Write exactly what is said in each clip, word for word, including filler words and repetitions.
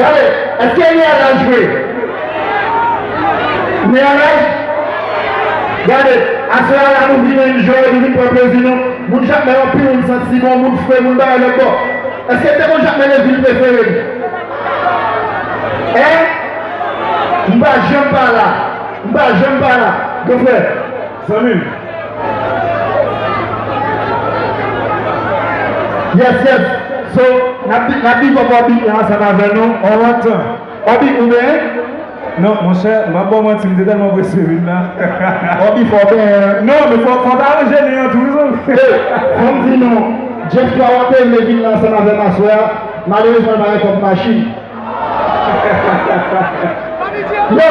Gade, èske Neyalaj vre? Neyalaj? Gade, aswè a la nou vin enjoy, nou vin pran plezi nou. Moun Jakmèl anpil, moun Sent Simon, moun Fre, moun bagay lòt bò. Èske te gon Jakmèl e vil prefere m? Hein? M pa janm pa la. M pa janm pa la. Gran frè. Zanmi m. Yes, yes. So, n ap, n ap big up Obi ansanm avè nou. On lòt tan. Obi, ou byen? Non, monchè, m ap ba w manti, m te tèlman prese vin la. Obi, fò w byen. Non, men fò, fò w ta ranje nen an tou, wi, zanmi. Hey, fò m di nou, Jeff Twa te vle vin la ansanm avè m aswè a. Malerezman, l pa gen kòb machin. Yo!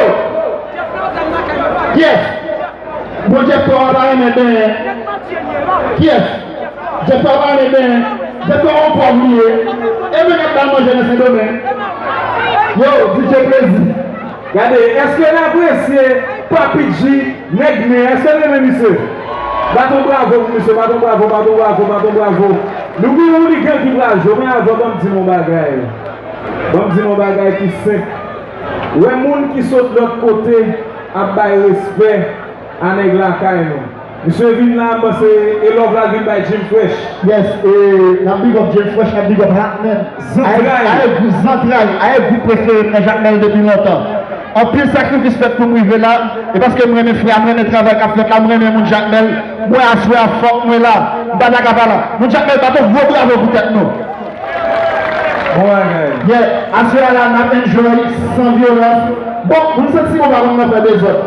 Yes! Bon, Jeff Twa pa renmen benyen. Kiyès? Jeff Twa pa renmen benyen. Jeff Twa yon pòv li ye. E mwen k ap ba l manje nan Sendomeng. Yo, D J Plezi. Gade, èske n apresye Papi G, nèg men, èske n renmen misye? Bat yon bravo pou misye, bat yon bravo, bat yon bravo, bat yon bravo. Nou gen yon Hooligan ki pral jwe, men avan, ban m di nou yon bagay. Ban m di nou yon bagay ki senp. Wè moun ki sot lòt kote ap bay respè a nèg lakay nou. Misye vin la, m panse e love la vin bay Jim Fresh. Yes, e n ap big up Jim Fresh, n ap big up Hatman. Zantray. Aye, aye, Zantray, aye gwoup prefere m nan Jakmèl depi lontan. Anpil sakrifis fèt pou m rive la, e paske m renmen frè a, m renmen travay k ap fèt la, m renmen moun Jakmèl. Mwen aswè a fòk mwen la, m pa ta ka pa la. Moun Jakmèl, bat yon gwo bravo pou tèt nou. Bon bagay. Yeah, aswè a la, n ap enjoy, san vyolans. Bon, moun Sent Simon pa konn nan fè dezòd.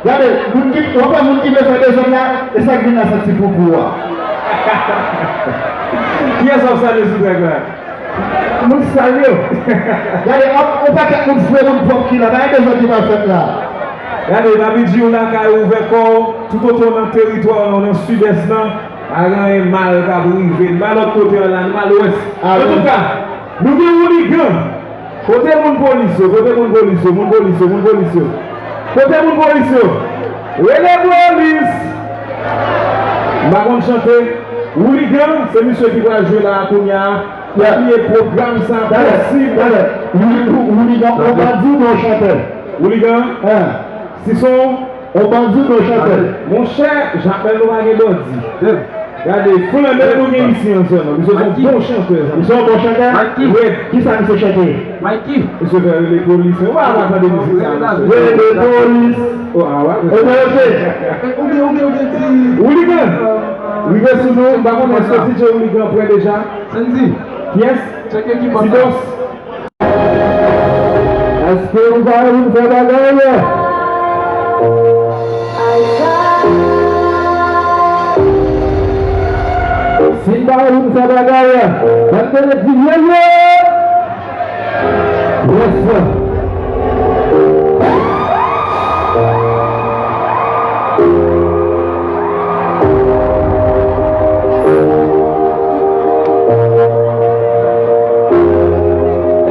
Gade, moun ki, w ap wè moun ki vle fè dezòd la, e sa k vin nan Sent Ti Poupou a. Kiyès w ap salye sou trèk la? Moun salye w. Gade, ap, yon pakèt moun fre, moun pwòp ki la, pa gen dezòd ki pral fèt la. Gade, Papi G, w lakay ou, ouvè kò w, toutotan w nan teritwa w lan, w nan Sidès lan, pa gen anyen mal k ap rive n. N pa lòt kote an la, n pa lwès. Antouka, nou gen Hooligan. Kote moun polis yo? Kote moun polis yo? Moun polis yo, moun polis yo. Kote moun polis yo? Rele polis! M pa konn chante. Hooligan, se misye ki pral jwe la a kounye a. Pa bliye pwogram sa posib. Talè, talè. Hooligan, on bandi oubyen on chantè? Hooligan? Hein? Si se on On bandi oubyen chantè? Monchè, Jakmèl nou pa gen bandi. Gade, flannè nou gen isi an sèlman. Misye se yon bon chantè, zanmi. Misye yon bon chantè? Wi. Kisa misye chante? Mikey. Misye fè rele polis. Ou pa, pa tande mizik sa, mesye. Rele polis. Oh, ah, ouais. Oke, oke. Oubyen, oubyen, oubyen ti Hooligan. Rive sou nou, m pa konnen èske D J Hooligan prè deja. Sandy. Kiyès? Tcheke ki bòs la. Ti bòs. Èske nou pare pou n fè bagay? Si n pare pou n fè bagay, ban m tande di ye ye! Yes, sir.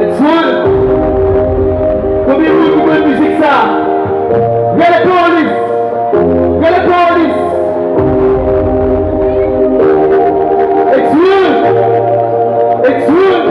It's on! Konbyen moun ki konn mizik sa? Rele polis! Rele polis! It's real! It's real!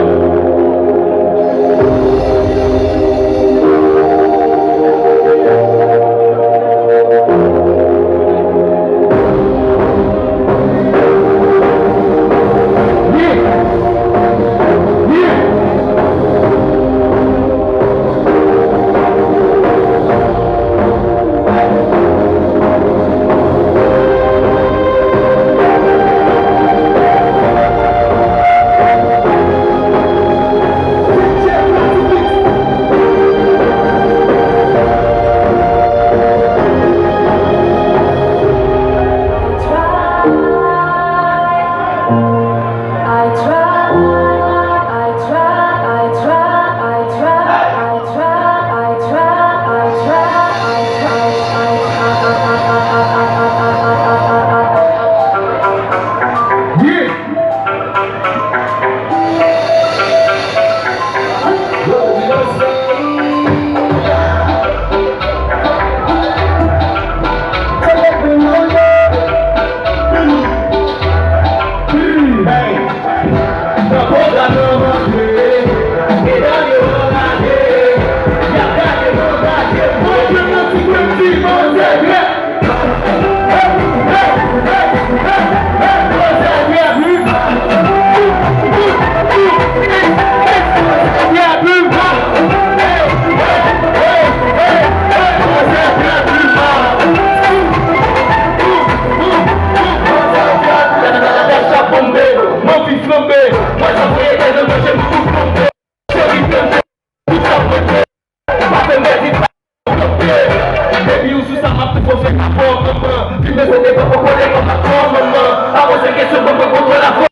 Kesyon konprann kontwòl a fò.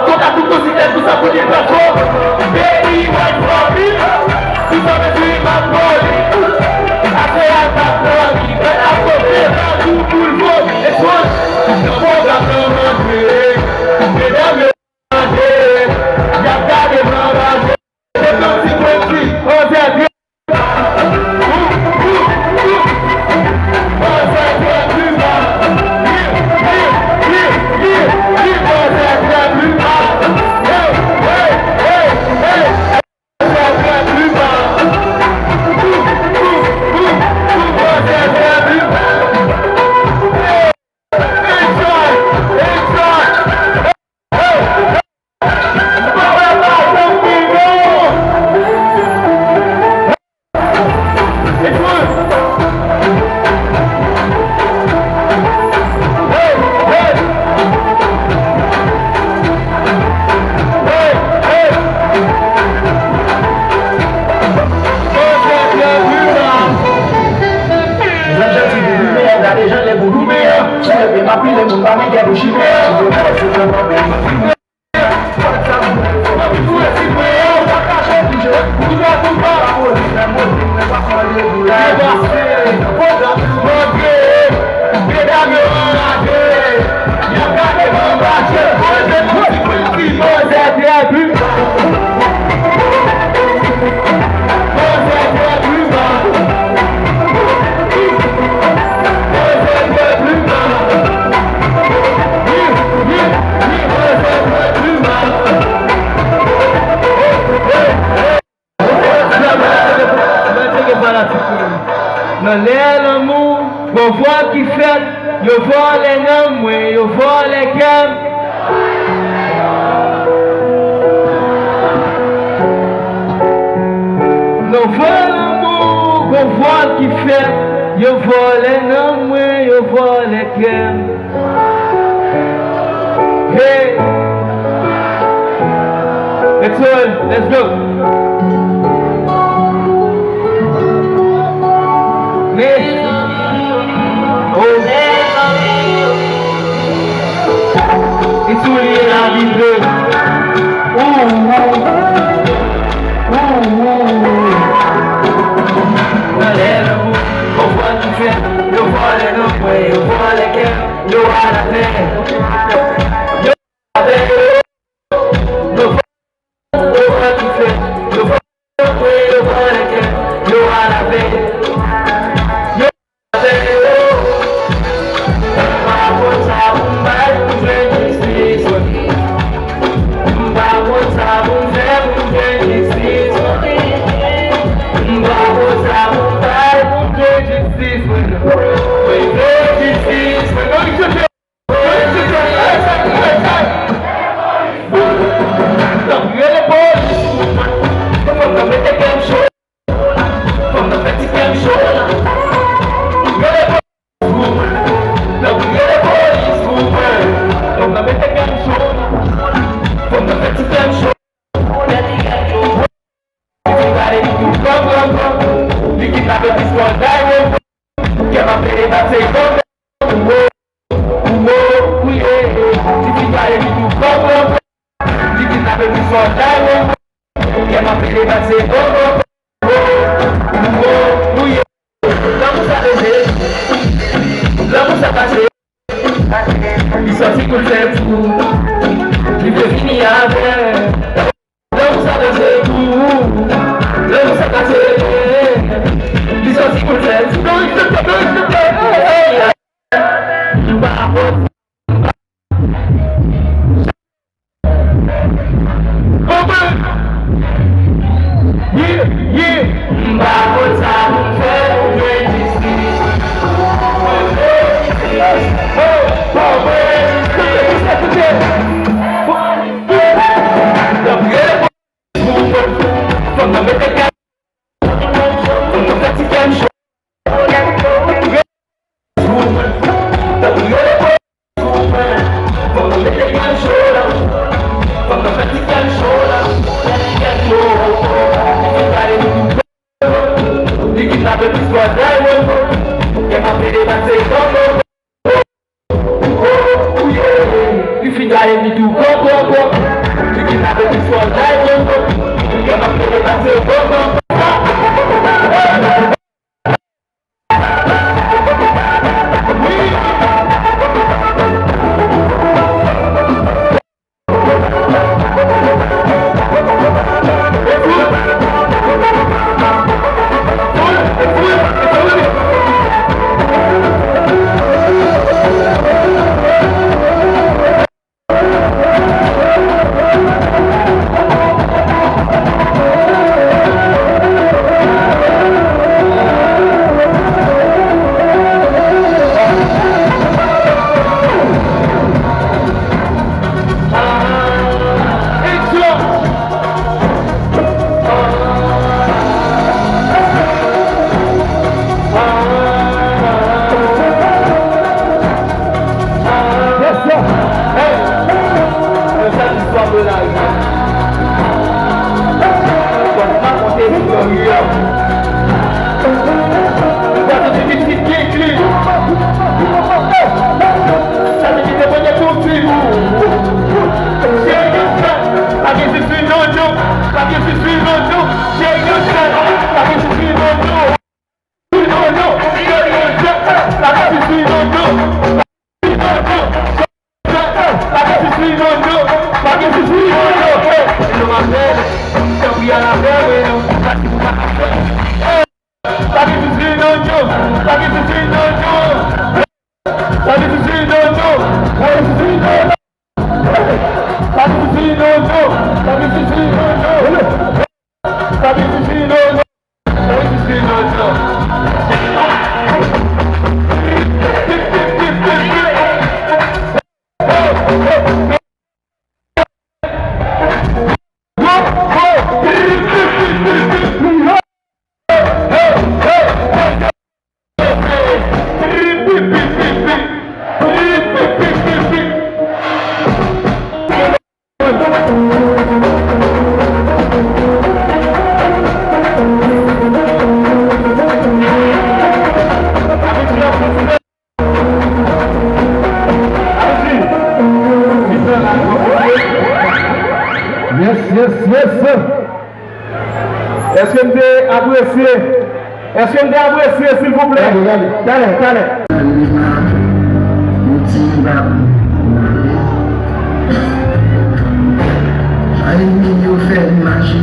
Kontak tout konsistans pou sa pou li pa fò. Baby, white for me. Pou sa mezire m ap vole. Ase a pa fò li. Mwen ap kote nan tou pou l vole. E fò. Nan pwogram nan mande. Medam yo mande. Y ap gade m anraje. Se konsi, konsi. Ozè. Gade jan lè pou nou mennen. Sou lepe m ap pile moun pa gen kè pou chimè. Nan lè lanmou, gon vòl ki fèt, yo vòlè nanm mwen, yo vòlè kè m. Nan vòl lanmou, gon vòl ki fèt, yo vòlè nanm mwen, yo vòlè kè m. Hey! Let's go! Let's go! Men, oh. E sou li e la viv. Ooh, ooh, ooh. Nan lè lanmou, gon vòl ki fèt, yo vòlè nanm mwen, yo vòlè kè m, yo alavè. Yo alavè, yo, yo vòlè, yo vòlè ki fèt, yo vòlè nanm mwen, yo vòlè kè m, yo alavè. Yo M pa konn sa pou m bay pou m jwenn jistis mwen. M pa konn sa pou m fè pou m jwenn jistis mwen. M pa konn sa pou m bay pou m jwenn jistis mwen. Mwen vle jistis mwen. Tanpri, rele polis pou mwen. Fò m nan mete kè m cho. Fò m nan fè ti kè m cho la. Rele polis pou mwen. Tanpri, rele polis pou mwen. Fò m nan mete kè m cho la. Fò m nan fè ti kè m cho. Li pale li tou gran, gran, gran. Li kidnape plis pòl daywo. Kè m ap pede bat se yon. Ou wo, ou wo, ou ye. Li pale li tou gran, gran, gran. Li kidnape plis pòl daywo. Kè m ap pede bat se yon. Lanmou sa peze, lanmou sa pase. Li sòti kout fè tou, li vle fini avè. Lanmou sa peze tou, lanmou sa pase. Li sòti kout fè tou. M pa konn. M pa konn sa pou m fè pou m jwenn jistis. Fò m nan mete kè m, fò m nan fè ti kè m cho. Fi gaye li tou gwo, gwo, gwo. Li kidnape ti sòlda e gwo, gwo. Yo m ap pede pase gwo, gwo, gwo. Sa se ki te premye konfli pou ou. Cheri, pa gen siswi, non, non. Pa gen siswi, non, non. Cheri, pa gen siswi, non, non. Non, non. Cheri, pa gen siswi, non, non. Non, non. Pa gen siswi, non, non. Pa gen siswi, non, non. Yo, m apèl, tanpri, al avè mwen, non. Pa gen siswi, non, non. Pa gen siswi, non, non. Pa gen siswi, non, non. Pa gen siswi, non, non. Pa gen siswi, non, non. Pa gen siswi, non, non. Pa gen siswi, non, non. Pa gen siswi, non, non. Yes, yes, yes. Èske n te apresye? Èske n te apresye, silvouplè? Gade, gade. Talè, talè. Yon ti bab. Ay, mi yo fè maji.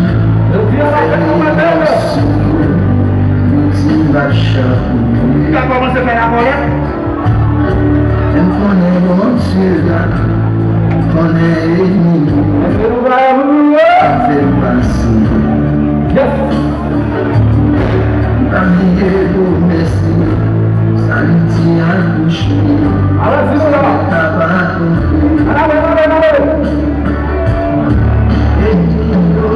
Fè yon ti bab chapo. Ka kòmanse fè la kòlèt. M konnen Bondye la, m konnen ènmi m ap fè m pase. Yes. M pa bliye pwomès li, sa li di ak bouch li, sa pa twonpe. Ènmi yo